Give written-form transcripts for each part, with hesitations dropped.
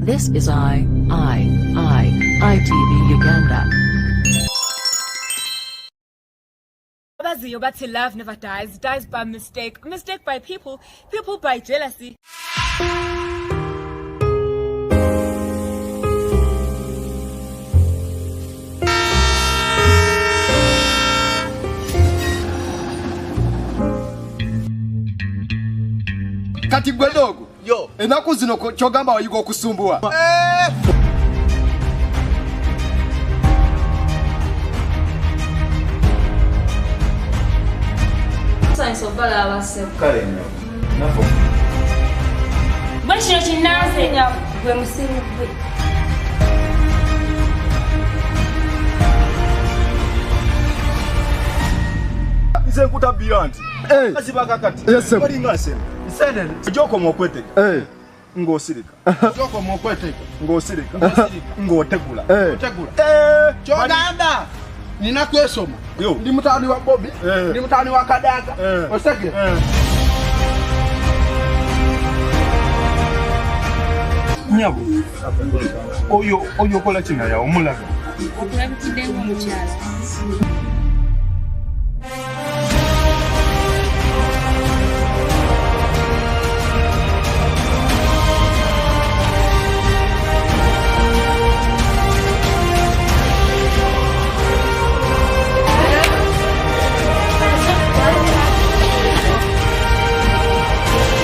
This is I, I, I, ITV Uganda. Abaziyo bathi love never dies, dies by mistake, mistake by people, people by jealousy. Kati gwe dogo Yo. Enaku zino kyogamba wayiga okusumbuwa. Eh! Kale nnyo. Nafo. Bwe kino kinnansi gwe musiru gwe. Nze nkuta beyond. Eh. Kaziba kakati. Yes, sir. Olinga nsema. Nsenene. Gy'okoma okwetega. Eh. Ng'osirika. Gy'okoma okwetega. Ng'osirika. Ng'osirika. Ng'otegula. Eh. Otegula. Eh. Ky'ogamba nina kwesoma. Yo. Ndi mutaani wa Bobby. Eh. Ndi mutaani wa Kadaga. Eh. Osegera. Eh. Nyabo. Oyo oyo okola ki naye omulaga? Okulabikidde ng'omukyala.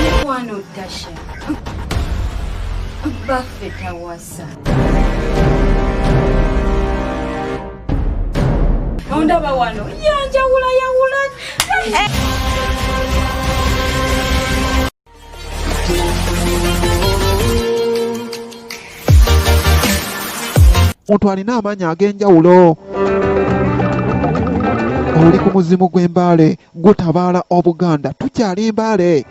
Mukwano Tasha. Baffe tawasa. Ondaba wano yanjawula yawula. Omuntu alina amaanyi ag'enjawulo. Oli ku muzimu gw'Embaale gutabaala Obuganda, tukyali Mbaale.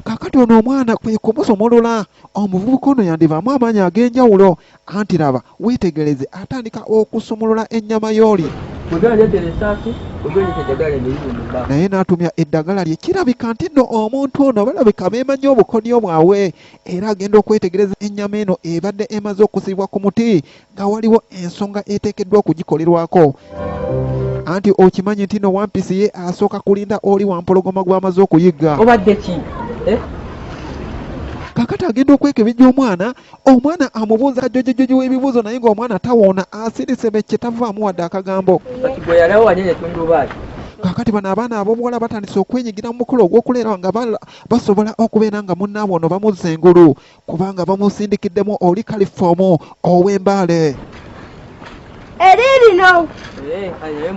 Kaakati ono omwana kwe kumusumulula. Omuvubuka ono yandivaamu amaanyi ag'enjawulo, anti laba weetegereze atandika okusumulula ennyama y'oli. Naye n'atumya eddagala lye. Kirabika nti nno omuntu ono balabika beemanyi obukodyo bwabwe, era agenda okwetegereza ennyama eno ebadde emaze okusibwa ku muti nga waliwo ensonga eteekeddwa okugikolerwako. Anti okimanyi nti nno Wampisi ye asooka kulinda oli wampologoma gw'amaze okuyigga. Obadde ki? Eh? Kakati agenda okwekebejja omwana, omwana amubuuza kajjojojojo w'ebibuuzo naye ng'omwana tawoona, asirise mecce tavaamu wadde akagambo. Kati gwe yalawo wanyenya etundubaali. Kaakati bano abaana ab'obuwala batandise okwenyigira mu mukolo ogw'okuleera nga basobola okubeera nga munnaabwe ono bamuzza engulu kubanga bamusindikiddemu oli kalifoomu ow'Embaale. Eri lino.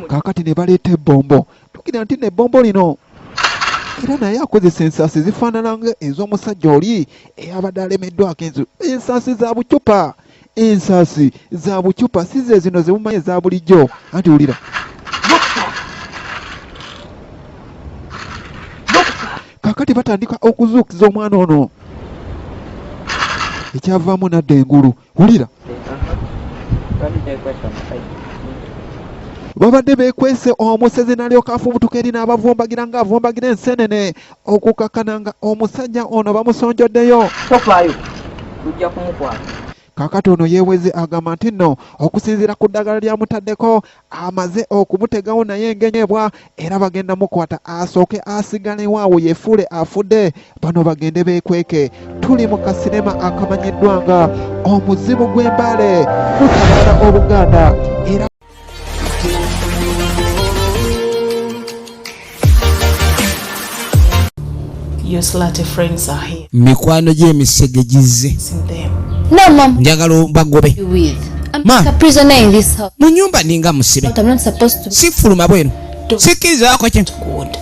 Kaakati ne baleeta ebbombo. Tugira nti nno ebbombo lino era naye akozesa ensaasi zifaanana nga ez'omusajja oli eyabadde alemeddwako enzu. Ensaasi za bucupa, ensaasi za bucupa si ze zino ze mumanyi eza bulijjo. Anti wulira. Kaakati batandika okuzuukiza omwana ono. Ekyavaamu n'adda engulu. Wulira. Babadde beekwese omusezi n'alyoka afubutuka eri n'abavumbagira ng'avumbagira ensenene okukakkana nga omusajja ono bamusonjoddeyo. Tofaayo, tujja kumukwata. Kaakati ono yeeweze agamba nti nno okusinziira ku ddagala lyamutaddeko amaze okumutegawo naye engenyebwa era bagenda mukwata asooke asigalewo awo yeefuule afudde bano bagende beekweke. Tuli mu kasinema akamanyiddwa nga Omuzimu gw'Embaale gutabaala Obuganda era Your slutty friends are here. Mikwano gy'emisege gizze. No, Mom. Njagala bagobe. With. I'm Ma. like a prisoner in this house. Mu nyumba ninga musibe. But I'm not supposed to. Sifuluma bweru. Sikkirizaako kintu. Good.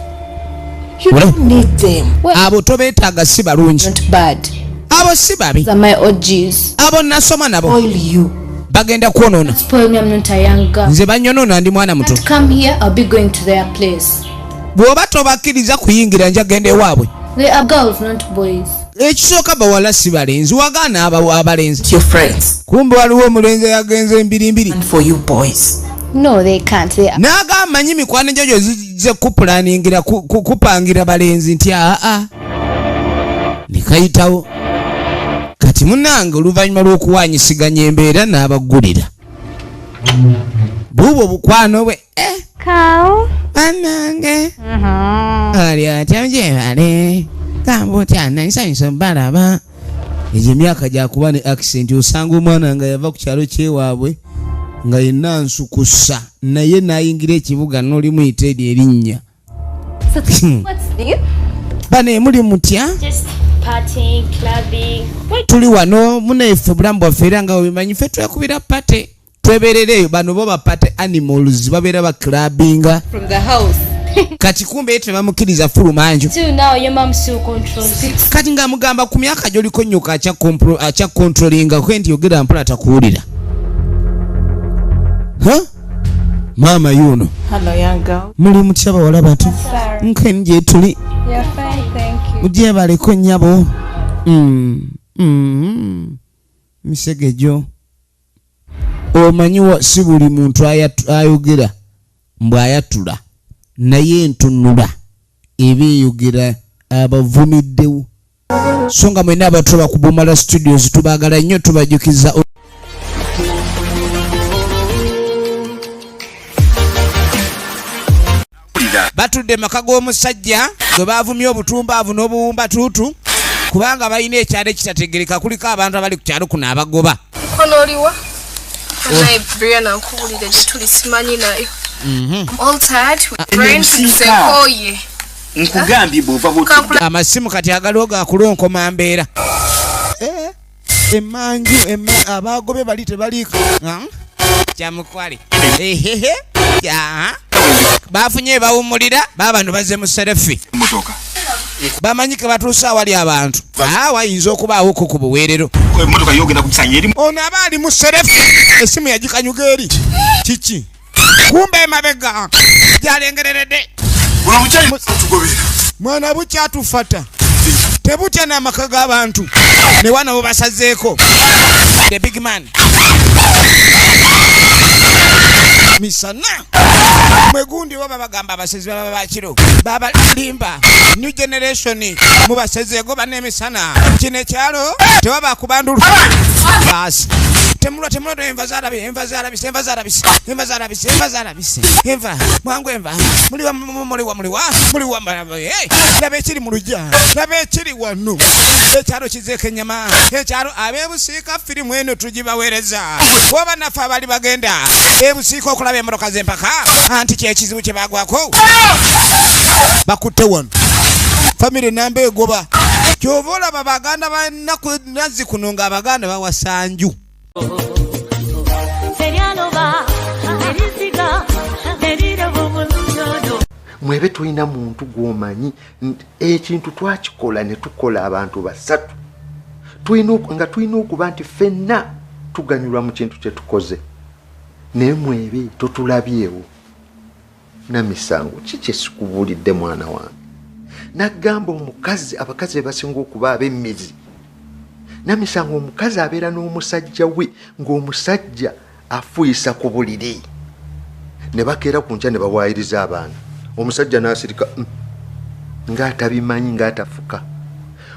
You don't need them. Well, Abo tobeetaaga si balungi. not bad. Abo si babi. These are my OGs. Abo nasoma nabo. Spoil you. Bagenda kwonoona. Spoil me, I'm not a young girl. Nze banyonoona ndi mwana muto. Can't come here, I'll be going to their place. Bw'oba tobakkiriza kuyingira nja genda ewaabwe. They are girls, not boys. Ekisooka bawala si balenzi, wagaana abalenzi. Your friends. Kumbe waliwo omulenzi eyagenze embirimbiri. And for you boys. No, they can't. They are N'agamba manyi mikwano gyo gyo zizze kupulaningira kupangira balenzi nti aa. Ne kayitawo. Kati Kati munnange oluvannyuma lw'okuwanyisiganya embeera n'abaggulira buubwo obukwano bwe. Cow. Bannange ali atya gyebale gamba otya nsanyusa balaba. Egyo emyaka gyakuba ne accent, osanga omwana nga yava ku kyalo kyewaabwe nga yenna nsukusa naye n'ayingira ekibuga n'olimuyita eryo erinnya. So what's new? Bane muli mutya? Just partying, clubbing. Wait. Tuli wano munaife bulamu bwaffe era nga webimanyi ffe twekubira party twebeerereeyo. Bano bo ba party animals babeera baclubinga. From the house. Kati kumbe ye tebamukkiriza fulumanju. Till now, your mom still controls you. Kati ng'amugamba ku myaka gy'oliko nnyoko akya controllinga kwe nti yogera mpola takuwulira. Huh? Maama yuno. Hello, young girl. Muli mutya bawala bato? Nkeni gye tuli. You're fine, thank you. Mugyebaleko nnyabo. Misege gyo. Omanyi si buli muntu ayogera mbw ayatula naye entunula eba eyogera abavumiddewo. So nga mwenna abatulaba ku Bumala Studios tubaagala nnyo, tubajjukiza batudde maka g'omusajja gwe baavumye obutumbaavu n'obuwumba tuutu kubanga balina ekyalo ekitategereka, kuliko abantu abali ku kyalo kuno abagoba. Mukono oliwa? Naye Brianna nkubulire gye tuli simanyi nayo. I'm all tired with brain nze. Nkugambye bw'ova bw'otudde. Amasimu kati agaliwo gakulonkoma mbeera. Emanju abagobe bali tebaliiko. Kyamukwale. Ehehe. Bafunye bawummulira baabano bazze mu serefi. Bamanyi ke batuuse awali abantu. Wayinza okubaawo ko ku buweerero. Emmotoka yogenda kugisanya eri. Ono aba ali mu serefi essimu yagikanyuga eri. Kiki? Kumbe emabega gyalengereredde. Mwana bukyatufata. Tebutya n'amaka g'abantu. Ne wana bo basazeeko. The big man. Misana. Mwegundi baba bagamba abasezi baba bakiro. Baba limba. New generation mubasezeego bannemisana. Kino ekyalo tewaba kubandulu. Basi. Temulwa temulwa enva zalabye enva zalabise enva zalabise enva zalabise enva zalabise enva mwangu enva muliwa muliwa muliwa muliwa hey laba ekiri mu lujja laba ekiri wano ekyalo kizeeko ennyama ekyalo ab'ebusiika firimu eno tugibaweereza oba naffe abali bagenda ebusiika okulaba emmotoka z'empaka anti kyekizibu kye bagwako bakutte wano famire namba egoba kyova olaba baganda bannaku nazzi kuno ng'abaganda bawasanju. Mwebe tulina muntu gw'omanyi ekintu twakikola ne tukola abantu basatu nga tulina okuba nti ffenna tuganyulwa mu kintu kye tukoze naye mwebe totulabyewo namisango ki kye sikubuulidde mwana wange. Nagamba omukazi abakazi be basinga okuba ab'emmizi. Namisango omukazi abeera n'omusajja we ng'omusajja afuuyisa ku buliri ne bakeera ku nkya ne bawaayiriza abaana omusajja n'asirika ng'atabimanyi ng'atafuka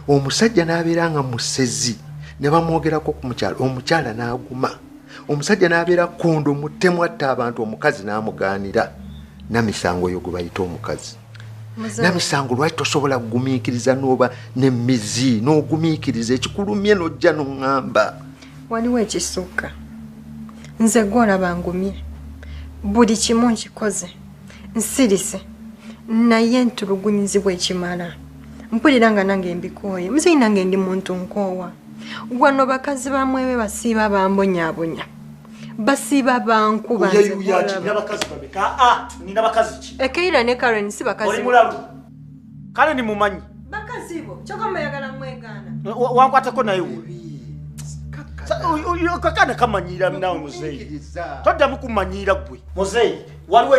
omusajja n'abeera nga musezi ne bamwogerako ku mukyala omukyala n'aguma omusajja n'abeera kondo mutemu atta abantu omukazi n'amugaanira. Namisango oyo gwe bayita omukazi. Namisango lwaki tosobola kugumiikiriza n'oba n'emmizi n'ogumiikiriza ekikulumye n'ojja n'oŋŋamba. Waliwo ekisukka nze gw'olaba ngumye buli kimu nkikoze nsirise naye ntulugunyizibwa ekimala mpulira nga nange mbikooye muzeeyi nange ndi muntu nkoowa wano bakazi bamwebe basiiba bambonyaabonya basiiba bankuba. Ekeira ne Karen si bakazi. Karen mumanyi. Bakazi bo kyokka mbayagala mwegaana. Wankwatako naye kakana kamanyiira naawe muzeeyi toddamu kumanyiira ggwe muzeeyi. Waliwo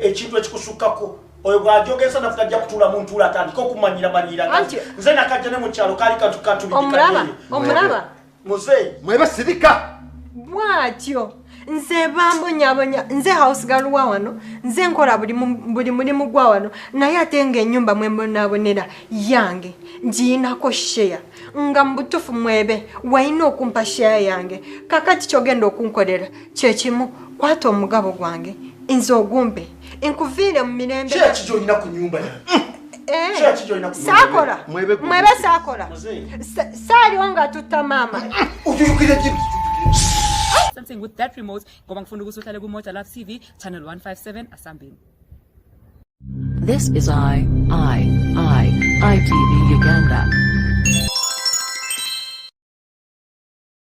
ekintu ekikusukkako oyo bw'ajogesa naffe tajja kutuula mu ntuula atandike okumanyira manyiira. Nze nakajja ne mu kyalo kaali kantu omulaba omulaba muzeeyi mweba sirika bw'atyo nze bambonyabonya nze house girl wa wano nze nkola buli mulimu gwa wano naye ate ng'ennyumba mwe mbonaabonera yange ngirinako share Nga mu butuufu Mwebe walina okumpa share yange. Kakati kyogenda okunkolera kyekimu, kwata omugabo gwange nze ogumpe, nkuviire mu mirembe. Share ki gy'olina ku nyumba yange? Eh, Share ki gy'olina ku nyumba yange? Saakola. Mwebe gwe. Mwebe saakola. Saaliwo nga tutta maama. Something with that remote ngoba ngifuna ukuthi uhlale kuMoja Love TV channel 157 asambeni. This is I, I, I, ITV Uganda.